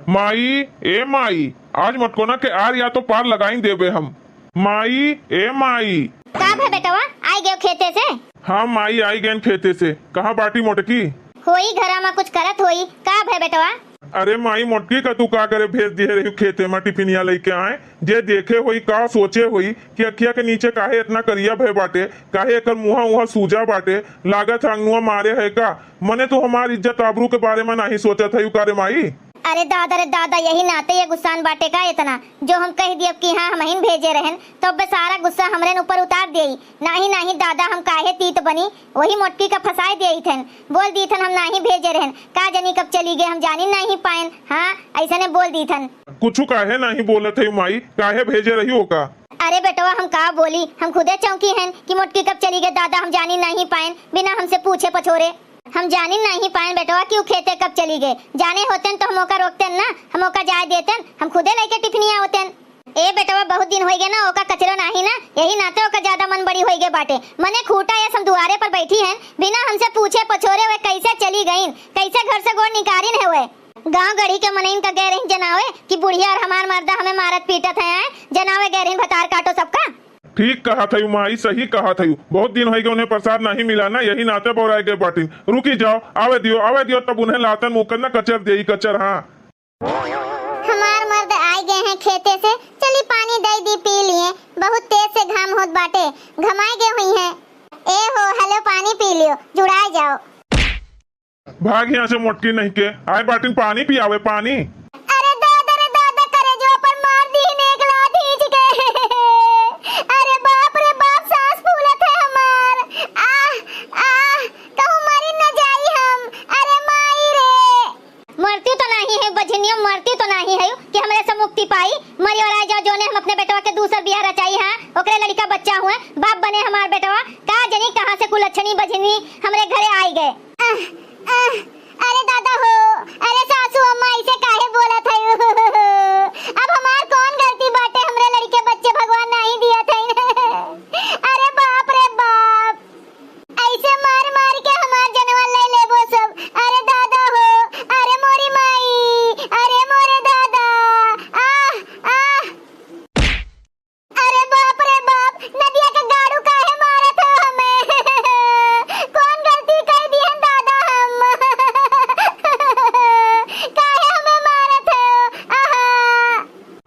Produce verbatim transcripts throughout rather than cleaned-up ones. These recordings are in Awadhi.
माई, ए माई, आज मटकोना के आर या तो पार लगाई देबे हम। माई, ए माई। का भे बेटवा, आई गयो खेते से? हाँ माई, आई गयन खेते से। कहाँ बाटी मोटकी? होई घरा मा कुछ करत होई। का भे बेटवा? अरे माई, मोटकी का तू का करे भेज दिहे रही खेते मा टिफिनिया लइके आए? जे देखे होई का सोचे होई कि अखिया के नीचे काहे इतना करिया भय बाटे, काहे एकर मुहा उहा सूजा बाटे, लागत है अंगनुआ मारे है का? मने तू हमार इज्जत आबरू के बारे मा नाही सोचत है का रे माई? अरे दादा रे दादा, यही नाते ये गुस्सान बाटे का इतना, जो हम कह दियब कि हाँ हमहिन भेजे रहन, तो अब सारा गुस्सा हमरे ऊपर उतार दियई। नाही नाही दादा, हम काहे तीत बनी, वही मोटकी का फंसाए दियई थन, बोल दी थन हम नाही भेजे रहन, का जनी कब चली गए हम जानी नाही पाएन। हाँ, ऐसने बोल दी थन। कुछु काहे नाही बोलत है माई, काहे भेजे रही ओका? अरे बेटवा, हम का बोली, हम खुदे चौंकी हन कि मोटकी कब चली गए दादा, हम जानी नाही पाएन बिना हमसे पूछे पछोरे। हम जानी नाही पाएन बेटवा कि उ खेते कब चली गए। जाने होतेन तो हम ओका रोकतेन ना, हम ओका जाए देतेन, हम खुदे लेके टिफिनिया होतेन। ए बेटवा, बहुत दिन होई गए ना ओका कचरो नाही ना, यही नाते ओका ज्यादा मन बड़ी होई गए बाटे। मने खूटा यस हम दुआरे पर बैठी हन, बिना हमसे पूछे पछोरे वे कैसे चली गईन, कैसे घर से गोड़ निकारिन है वे। गांव गढ़ी के मनइन का गए रही जनावे कि बुढ़िया और हमार मर्दा हमें मारत पीटत है, आए जनावे गए रही भतार काटो सबका। ठीक कहा थयू माई, सही कहा थयू। बहुत दिन होई गए उन्हें प्रसाद नहीं मिला ना, यही नाते बौराए गए बाटिन। रुकी जाओ, आवे दियो, आवे दियो, तब उन्हें लातन मुकर ना कचर देई कचर। हाँ। हमार मर्द आए गए हैं खेते से, चली पानी दे दी पी लिए, बहुत तेज से घाम होत बाटे, घमाए गए हुई हैं। ए हो, हेलो, पानी पी लियो, जुड़ाए जाओ। भाग यहाँ से मोटकी नहीं के, आए बाटिन पानी पियावे, पानी। अरे दादा रे दादा, करेजवा पर मार दीन एक लात खींच के। अरे बाप रे बाप, सांस फूलत है हमार। आह, आह, कहूँ मरी न जाई हम। अरे माई रे। मरती तो नाही है बझनिया, मरती तो नाही है कि हमरे से मुक्ति पाई। मरी और आए जाओ, जोने हम अपने बेटवा के दूसर बियाह रचाई, हाँ, ओकरे लड़का बच्चा हुए, बाप बने हमार बेटवा। का जनी कहाँ से कुलच्छनी बझनी हमरे घरे आई गए। आह, आह, अरे दादा हो, अरे सासू अम्मा, ऐसे काहे बोलत है? अब हमार कौन गलती बाटे, हमरे लड़के बच्चे भगवान नाही दिया था। अरे बाप रे बाप, ऐसे मार मार के हमार जनवा ले लेबो सब। अरे दादा हो, अरे मोरी माई, अरे मोरे दादा, आह, आह। अरे बाप रे बाप, नदिया के गाड़ू काहे मारत हो हमें? कौन गलती कर दी हम दादा हम? काहे हमें मारत हो? आहा।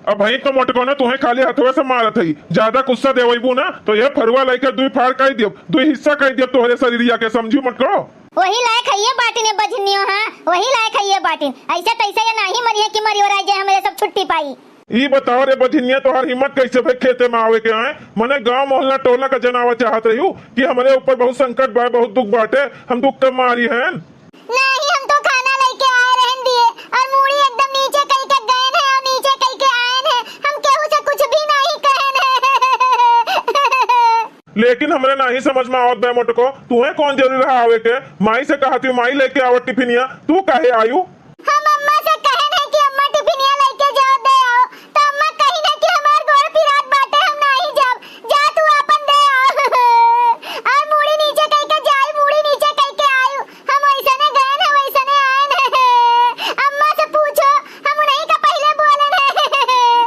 अब भाई तो मोटको ना तुम्हें खाली हथवे से मारत है, ज्यादा गुस्सा देवैबू ना तो ये फरुआ लेकर दुई फाड़ कर दियब, दुई हिस्सा कर दियब तोहरे शरीरिया के, समझी मोटको? वही लायक है ये बाटिन, ये बझनियो, हाँ, वही लायक है ये बाटिन। ऐसे तैसे ये नाही मरी है कि मरी और आई जाए, हमरे सब छुट्टी पाई। ई बताओ रे बझिनिया, तोहार हिम्मत कैसे भई खेते में आवे के? आए मने गांव मोहल्ला टोला का जनावा चाहत रही हूँ कि हमरे ऊपर बहुत संकट बा, बहुत दुख बाटे, हम दुख के मारी हैं। नहीं, हम तो खाना लेके आए रहन दिए और मूड़ी एकदम नीचे कई के गए हैं और नीचे कई के आए हैं। हम केहू से कुछ भी नहीं कहे हैं। लेकिन हमरे नाही समझ में आवत बा मोटको, तुहे कौन जरूरी रहा आवे के? माई से कहत हूँ, माई लेके आवत टिफिनिया, तू काहे आयु? हम अम्मा से कहन है कि अम्मा टिफिनिया लेके जाओ, दे आओ, तो अम्मा कही ना कि हमार गोड़ पिरात बाटे, हम नाही जाब, जा तू आपन दे आओ। और मूड़ी नीचे कई के जाई, मूड़ी नीचे कई के आयु, हम वैसने गए हैं, वैसने आए हैं। अम्मा से पूछो, हम उन्हीं का पहले बोले हैं।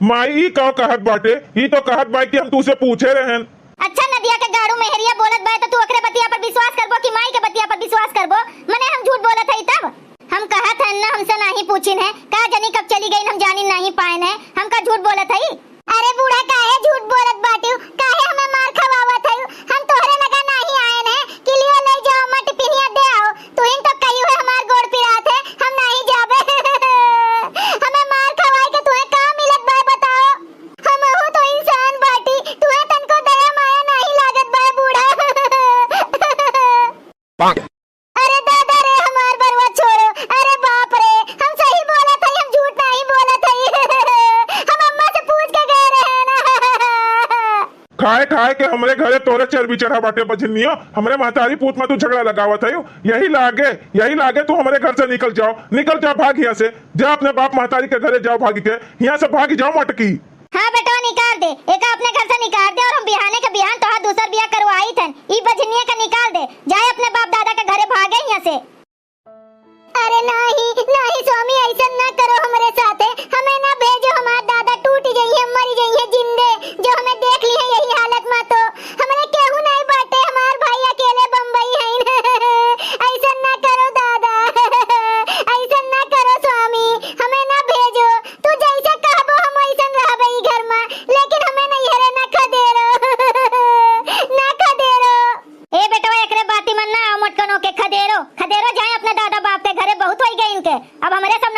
माई ई का कहत बाटे? ई तो कहत बा कि हम तू से पूछे रहन। अच्छा नदिया के गाड़ू मेहरिया बोलत बा तो तू ओकरे बतिया पर विश्वास करबो कि माई के बतिया पर विश्वास करबो? मने हम झूठ बोलत हई तब? हम कहत हन ना हमसे नाही पूछिन है, का जनी कब चली गईन हम जानिन नाही पाएन है, हम का झूठ बोलत हई? अरे बूढ़ा काहे झूठ बोलत बाटिउ, काहे हमें मार खवावत हई? हम तोहरे लगा नाही आएन है कि लियो ले जाओ अम्मा टिफिनिया दे आओ, तू इन तो कही हुए हमार गोड़ पिरात है, हम नाही जाबे। हमें मार खवाए के तुहे का मिलत बा बताओ? हमहू तो इंसान बाटी, तुहे तनको दया माया नाही लागत बा बूढ़ा। अरे दादा रे हमार बरुआ छोड़ो, अरे बाप रे, हम सही बोलत हई, हम झूठ नाही बोलत हई। हम अम्मा से पूछ के गए रहे ना। खाए खाए के हमरे घरे तोरे चर्बी चढ़ा बाटे बझिनियो, हमरे महतारी पूत में तू झगड़ा लगावत हई। यही लागे, यही लागे तू हमरे घर से निकल जाओ, निकल जा, भाग यहाँ से, जा अपने बाप महतारी के घरे जाओ भागी के, यहाँ से भागी जाओ मटकी। हाँ बेटवा निकाल दे, एका अपने घर से निकाल दे और हम बिहाने के बिहान तोहार दूसर बियाह करवाई थन, ई बझिनिया के निकाल दे, जाए अपने बाप दादा के घरे भागे यहाँ से। अरे नाही, नाही स्वामी, ऐसन ना करो हमरे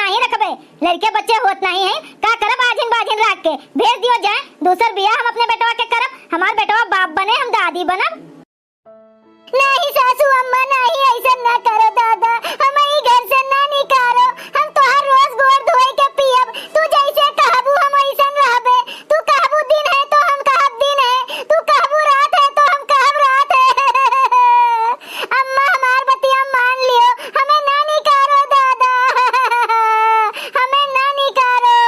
नाहीं रखबे, लड़के बच्चे होत नाहीं है, का करब आजिन बाजिन राख के? भेज दियो जाए, दूसर बियाह हम अपने बेटवा के करब, हमार बेटवा बाप बने, हम दादी बनब। नाहीं सासू अम्मा, नाहीं, अइसन ना करो दादा, हमइ घर से ना निकालो, हम तोहार रोज गोड़ धोए के पियब, तू जइसे कहबू हम अइसन रहबे, तू कहबू दिन है तो हम कहब दिन है, तू कहबू रात है तो हम कहब रात है। अम्मा हमार बतिया मान लियो, हमें ना निकालो दादा, हमें ना निकालो।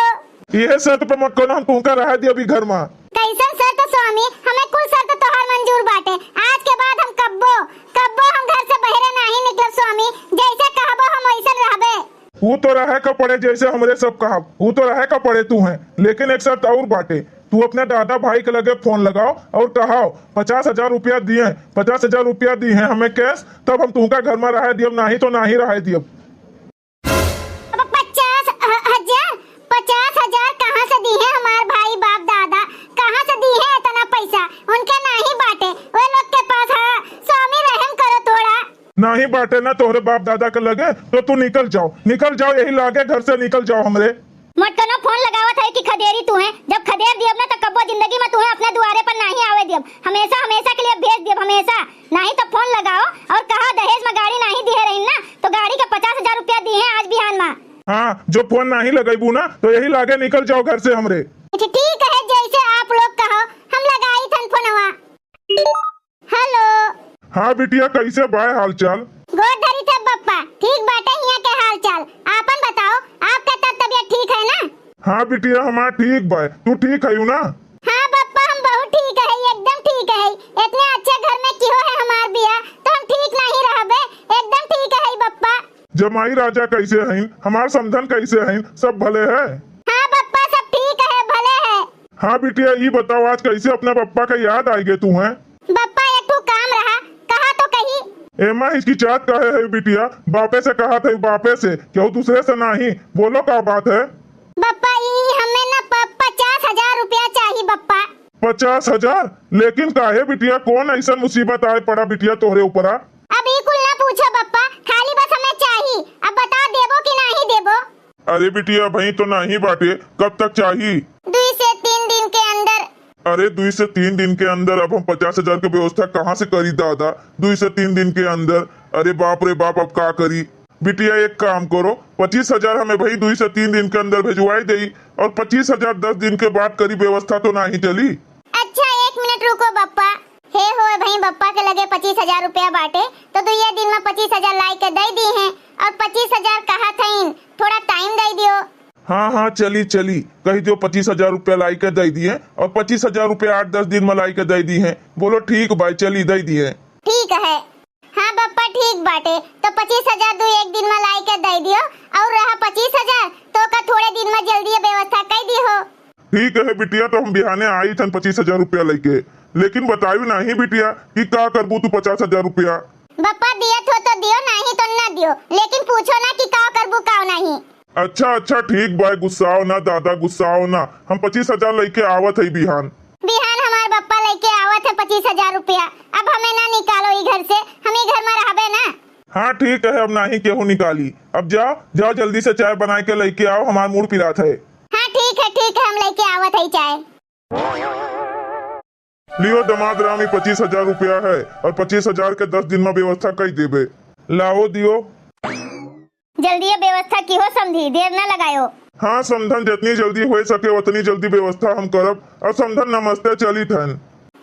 इहे शर्त पे मत कोनो हम तुहका रहे दियब ई घर मा। कइसन शर्त स्वामी? हमें कुल शर्त तोहार मंजूर बाटे। आज के बाद हम कब्बो, कब्बो हम घर से बहरे नाहीं निकलब स्वामी। जइसे कहबो हम वइसन रहबे। ऊ तो रहे का पड़े जइसे हमरे सब कहब, ऊ तो रहे का पड़े तुहैं, लेकिन एक शर्त अउर बाटे। तू अपने दादा भाई के लगे फोन लगाओ अउर कहाओ पचास हजार रुपया दिए, पचास हजार रुपया दिए हमें cash, तब हम तुहका घर मा रहे दियब, नाहीं तो नाहीं रहे दियब। अब पचास ह-, हजार, पचास हजार कहाँ से दिहे हमार भाई बाप दादा? कहाँ से दिहे इतना पैसा? उनके नाहीं बाटे, वे लोग के पास। हाँ, स्वामी रहम करो थोड़ा। नाहीं बाटे ना तोहरे बाप दादा के लगे, तो तू निकल जाओ, निकल जाओ, यही लागे घर से निकल जाओ हमरे। मोटकनो फोन लगावत है कि खदेरी तुहैं, जब खदेर दियब ना तो कब्बो जिंदगी मा तुहैं अपने दुआरे पर नाहीं आवे दियब, हमेशा, हमेशा के लिए भेज दियब, हमेशा। नाहीं तो फोन लगाओ अउर कहा दहेज मा गाड़ी नाहीं दिहे रहिन ना, तो गाड़ी के पचास हजार रुपया दिहे आज बिहान मा। हाँ, जो फोन नाहीं लगइबू ना, तो यही लागे निकल जाओ घर से हमरे। अच्छा, ठीक है, जइसे आप लोग कहो, हम लगाई थन फोनवा। हेलो। हाँ बिटिया, कइसे बाय हाल चाल? गोड़ धरी थे बप्पा, ठीक बाटे हियाँ के हाल चाल। आपन बताओ, आपका तब तबियत ठीक है ना? हाँ बिटिया, हमार ठीक बाय, तू ठीक हयू ना? हाँ बप्पा, हम बहुत ठीक है, एकदम ठीक है। इतने अच्छे घर में किहो है हमार बिया, तो हम ठीक नाहीं रहबे, एकदम ठीक है बप्पा। जमाई राजा कइसे हइन, हमार समधन कइसे हइन, सब भले है? हाँ बप्पा, सब ठीक है, भले है। हाँ बिटिया, ई बताओ, आज कइसे अपने बप्पा के याद आइगे तुहैं? बप्पा, एक ठो काम रहा, कहा तो कही। एमा हिचकिचात काहे है बिटिया? बापे से कहत है, बापे से, केहू दूसरे से नाहीं। बोलो, का बात है? बप्पा, ई हमें ना प-, पचास हजार रुपया चाही बप्पा। पचास हजार? लेकिन काहे बिटिया, कौन अइसन मुसीबत आए पड़ा बिटिया तोहरे ऊपरा? अब ई कुल ना पूछो बप्पा, खाली बस हमें चाही। अब बता देबो कि नाहीं देबो? अरे बिटिया, अबहीं तो नाहीं बाटे, कब तक चाही? दुई से तीन दिन के अंदर। अरे, दुई से तीन दिन के अंदर अब हम पचास हजार के व्यवस्था कहाँ से करी दादा? दुई से तीन दिन के अंदर? अरे बाप रे बाप, अब का करी? बिटिया, एक काम करो, पच्चीस हजार हमें भाई दुई से तीन दिन के अंदर भेजवाई देई, और पच्चीस हजार दस दिन के बाद करी, व्यवस्था तो नाहीं चली। अच्छा, एक मिनट रुको बप्पा। हे हो, भाई बप्पा के लगे पच्चीस हजार रुपया बाटे, तो दुइये दिन में पच्चीस हजार लाई के दे दी हैं, और पच्चीस हजार कहत हईन, थोड़ा टाइम दे दियो। हाँ, हाँ, चली, चली, कही दियो पच्चीस हजार रुपया लाई के दे दिए, और पच्चीस हजार रुपया आठ दस दिन में लाई के दे दी हैं। बोलो, ठीक बाय, चली, दे दिए। ठीक है। हाँ बप्पा, ठीक बाटे, तो पच्चीस हजार दुई एक दिन में लाई के दे दियो, और रहा पच्चीस हजार, तो का थोड़े दिन में जल्दी ये व्यवस्था कर दियो। ठीक है बिटिया, तो हम बिहाने आई थन पच्चीस हजार रुपया लेके, लेकिन बतायू नाहीं बिटिया कि का करबू तू पचास हजार रुपया। बप्पा, दियत हो तो दियो, नाहीं तो ना दियो, लेकिन पूछो ना कि का करबू का नाहीं। अच्छा, अच्छा, ठीक बाय, गुस्साओ ना दादा, गुस्साओ ना, हम पच्चीस हजार लेके आवत है बिहान। बिहान हमार बप्पा लेके आवत है पच्चीस हजार रुपया। अब हमें ना निकालो ई घर से, हम ई घर में रहबे ना। हाँ ठीक है, अब नाहीं केहू निकाली। अब जाओ, जाओ जल्दी से चाय बनाए के लेके आओ, हमार मूड़ पिरात है। हाँ ठीक है, ठीक है, हम लेके आवत है चाय। लियो दमाद राम, ई पच्चीस हजार रुपया है और पच्चीस हजार के दस दिन में व्यवस्था कई देबे। लाओ दियो। जल्दी ये व्यवस्था की हो समधी, देर ना लगायो। हाँ समधन, जितनी जल्दी हो सके उतनी जल्दी व्यवस्था हम करब। और समधन नमस्ते, चली थन।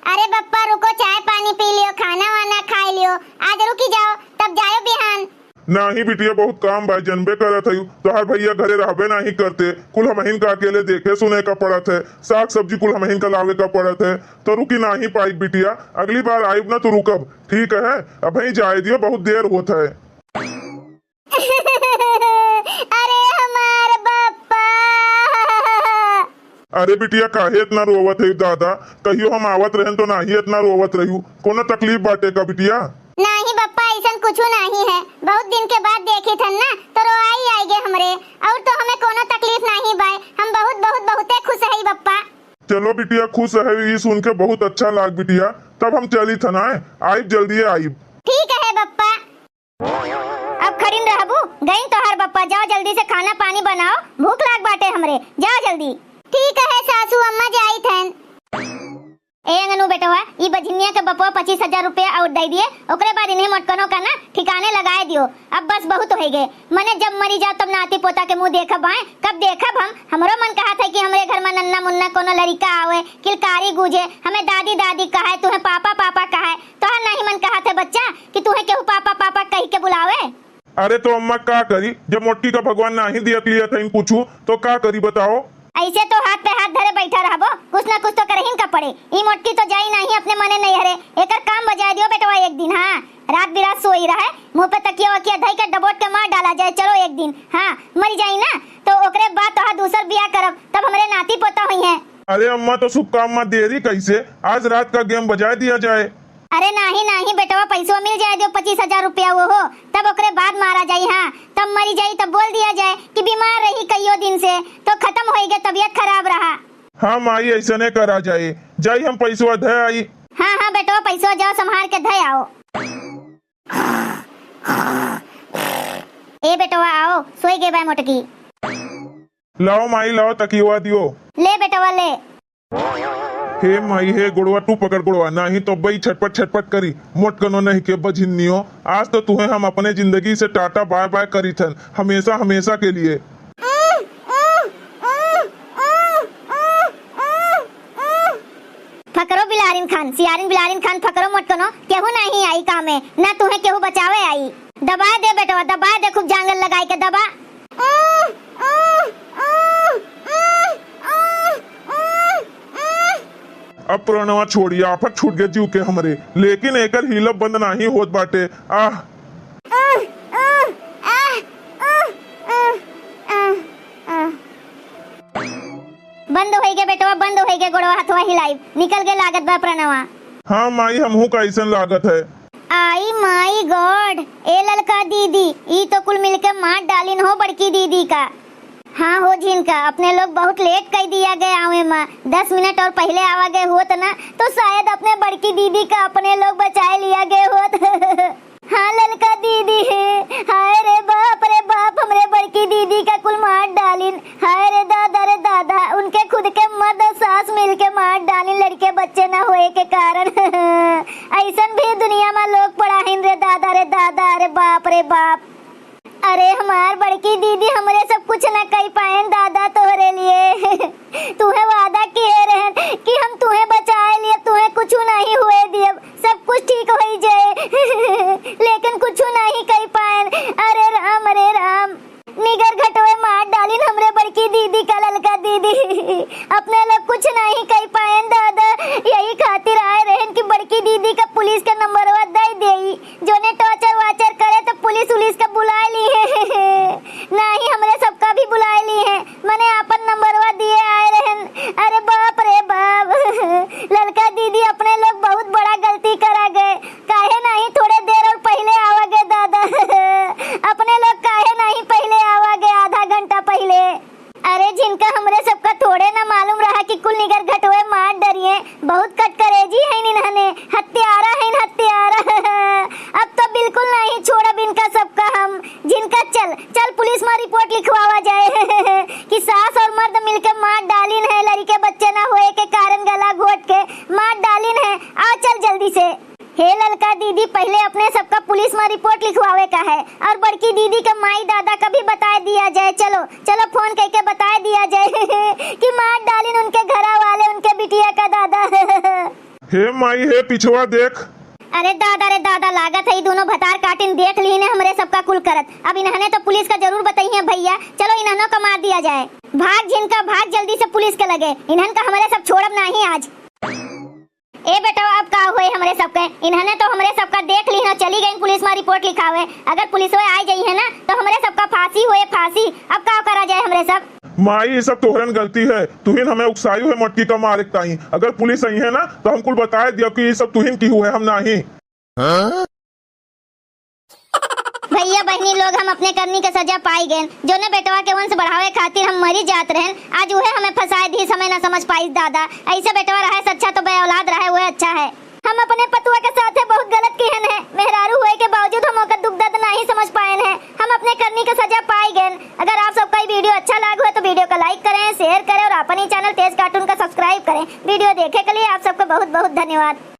अरे बप्पा रुको, चाय पानी पी लियो, खाना वाना खाई लियो, आज रुकी जाओ, तब जायो बिहान। नाहीं बिटिया, बहुत काम बा, जनबे करत हयू, तोहार भैया घरे रहबे नाहीं करते, कुल हमहिन का अकेले देखे सुने का पड़त है, साग सब्जी कुल हमहिन का लावे का पड़त है, तो रुकी नाहीं पाइब बिटिया, अगली बार आइब ना तो रुकब, ठीक है? अबहीं जाए दियो, बहुत देर होत है। अरे हमार बप्पा। अरे बिटिया, काहे इतना रोवत है दादा? कहियो हम आवत रहन तो नाहीं इतना रोवत रहू। कोनो तकलीफ बाटे का बिटिया? नाहीं बप्पा, अइसन कुछू नाहीं है। बहुत दिन के बाद देखी थन ना, तो रोआई आइगे हमरे। और तो हमें कोनो तकलीफ नाहीं बाय। हम बहुत, बहुत, बहुते खुश है बप्पा। चलो बिटिया, खुश है, ई सुन के बहुत अच्छा लाग बिटिया। तब हम चली थन, आए, आइब, जल्दी आइब। ठीक है बप्पा। अब खड़िन रहबू, गइन तोहार बप्पा, जाओ जल्दी से खाना पानी भूख लाग बाटे हमरे, जाओ जल्दी। ठीक है सासू अम्मा, जाइत हन। ए अंगनू बेटवा, ई बझिनिया के बपवा पच्चीस हजार रुपया और दे दिए, ओकरे बाद इन्हें मोटकनो का ना ठिकाने लगाए दियो। अब बस बहुत होइ गए, मने जब मरी जाओ तब नाती पोता के मुंह देखब आए, कब देखब हम? हमरो मन कहत है कि हमरे घर में नन्ना मुन्ना कोनो लड़िका आवे, किलकारी गूंजे, हमें दादी दादी कहाए, तुहें पापा पापा कहाए। तोहर नहीं मन कहत है बच्चा कि तुहें केहू पापा पापा कहि के बुलावे? अरे तो अम्मा का करी, जब मोटकी का भगवान नाही दियत लियत हईन कुछू, तो का करी बताओ? ऐसे तो हाथ पे हाथ धरे बैठा रहबो, कुछ ना कुछ तो करहिन का पड़े। ई मोटकी तो जाई नाही अपने मने नैहरे, एकर काम बजाए दियो बेटवा एक दिन। हाँ, रात बिरात सोई रहे, मुंह पे तकिया वकिया धई के डबोट के मार डाला जाए। चलो एक दिन, हाँ, मरी जाई ना, तो ओकरे बाद तोहार दूसर बियाह करब, तब हमरे नाती पोता होइहें। अरे अम्मा, तो शुभ काम में देरी कैसे, आज रात का गेम बजाए दिया जाए। अरे नाही, नाही बेटवा, पैसवा मिल जाए दियो, पच्चीस हजार रुपया वो हो, तब ओकरे बाद मारा जाई। हाँ, तब मरी जाई, तब बोल दिया जाए कि बीमार रही कईयो दिन से, तो खत्म होई गए, तबीयत खराब रहा। हाँ माई, ऐसने करा जाए, जाई हम पैसवा धे आई। हाँ, हाँ बेटवा, पैसवा जाओ संभाल के धे आओ। ए बेटवा आओ, सोई गए बा मोटकी। लाओ माई, लाओ तकियवा दियो। ले बेटवा ले। हे माई हे, गोड़वा तू पकड़ गोड़वा, नाही तो बई छटपट छटपट करी। मोटकनो नहीं के बझिन्नियो, आज तो तुहे हम अपने जिंदगी से टाटा बाय बाय करी थन, हमेशा हमेशा के लिए। फकरो बिलारिन खान, सियारिन बिलारिन खान, फकरो मोटकनो, केहू नहीं आई कामे, ना तुहे केहू बचावे आई। दबाए दे बेटवा, दबाए दे, खूब जांगर लगाई के दबा। अब प्रणवा छोड़ी, आफत छूट गए जीव के हमरे, लेकिन एकर हिलब बंद नाही होत बाटे। आह। बंद होई गे बेटवा, बंद होई गे, गोड़वा हथवा हिलाइब, निकल गे लागत बा प्रणवा। हाँ माई, हमहू का ऐसन लागत है। आई माई गॉड, ए ललका दीदी, ई तो कुल मिलके मार डालिन हो बड़की दीदी का। हाँ हो झिनका, अपने लोग बहुत लेट कर दिया गए आवे मा, दस मिनट और पहले आवा गए होत ना, तो शायद अपने बड़की दीदी का अपने लोग बचाए लिया गए होत। हाँ ललका दीदी है, हाय रे बाप रे बाप, हमरे बड़की दीदी का कुल मार डालिन। हाय रे दादा रे दादा, उनके खुद के मर्द और सास मिल के मार डालिन लड़के बच्चे ना होए के कारण। ऐसन भी दुनिया मा लोग पड़ाहिन रे दादा रे दादा, रे बाप रे बाप। अरे हमार बड़की दीदी, हमरे सब कुछ ना कई पाएन दादा तोहरे लिए। तुहे वादा किए रहन कि हम तुहे बचाए लिए, तुहे कुछ नहीं हुए दियब, सब कुछ ठीक होई जाए। लेकिन कुछ नहीं कई पाएन। अरे राम, अरे राम। निगर घटवे मार डालिन हमरे बड़की दीदी का ललका दीदी। अपने लोग कुछ नहीं कई पाएन दादा, यही खातिर आए रहन कि बड़की दीदी का पुलिस का नंबरवा दे देई। जोने टॉर्चर वार्चर करे तो पुलिस उलिस का बुलाए ली है। नाही हमरे सबका भी बुलाए ली है, मने आपन नंबरवा दिए आए रहन। अरे बाप रे बाप, ललका दीदी अपने लोग बहुत बड़ा गलती करा गए। काहे नहीं थोड़े देर और पहिले आवा गए दादा? अपने लोग काहे नहीं पहिले आवा गए, आधा घंटा पहिले? अरे झिनका, हमरे सबका थोड़े ना मालूम रहा कि कुल निगर घटवे मार डरिए। बहुत कटकरेजी हैं इन्हने, हत्यारा हैं हत्यारा। अब तो बिल्कुल नहीं छोड़ब इनका सबका हम। झिनका चल, चल पुलिस मा रिपोर्ट लिखवावा जाए कि सास और मर्द मिलके मार डालिन है, लड़के बच्चे ना होए के कारण गला घोट के मार डालिन है। आ चल जल्दी से। हे ललका दीदी, पहिले अपने सबका पुलिस मा रिपोर्ट लिखवावे का है और बड़की दीदी के माई दादा का भी बताए दिया जाए। चलो, चलो फोन करके बताए दिया जाए कि मार डालिन उनके घरा वाले, उनके बिटिया का दादा। हे माई, हे पिछवा देख। अरे दादा रे दादा, लागत है ई दोनों भतार काटिन देख लीने हमरे सबका कुल करत। अब इन्हने तो पुलिस का जरूर बताई है भैया, चलो इन्हनों का मार दिया जाए। भाग झिनका, भाग जल्दी से पुलिस के लगे, इन्हन का हमरे सब छोड़ब नहीं आज। ए बेटवा, अब का होए हमरे सबके? इन्हने तो हमरे सबका देख लीन, चली गईन पुलिस मा रिपोर्ट लिखावे। अगर पुलिसवे आए जइहें ना, तो हमरे सबका फांसी होए, फांसी। अब का करा जाए हमरे सब? माई, ई सब तोहरन गलती है, तुहिन हमें उकसायु है मोटकी का मारे के ताई। अगर पुलिस अइहें ना, तो हम कुल बताए दिया कि ई सब तुहिन किहू है, हम नाही। भैया बहिनी लोग, हम अपने करनी के सजा पाई गएन। जोने बेटवा के वंश बढ़ावे खातिर हम मरी जात रहेन, आज उहे हमें फंसाए दीस, हमें ना समझ पाइस दादा। ऐसे बेटवा रहे से अच्छा तो बे औलाद रहे, उहे अच्छा है। हम अपने पतुआ के साथे बहुत गलत किहन है। मेहरारू होए के बावजूद हम ओकर दुख दर्द नाही समझ पाएन है। हम अपने करनी के सजा पाई गएन। अगर आप सबका ई video अच्छा लाग अपन ई चैनल तेज कार्टून का सब्सक्राइब करें। वीडियो देखे के लिए आप सबको बहुत बहुत धन्यवाद।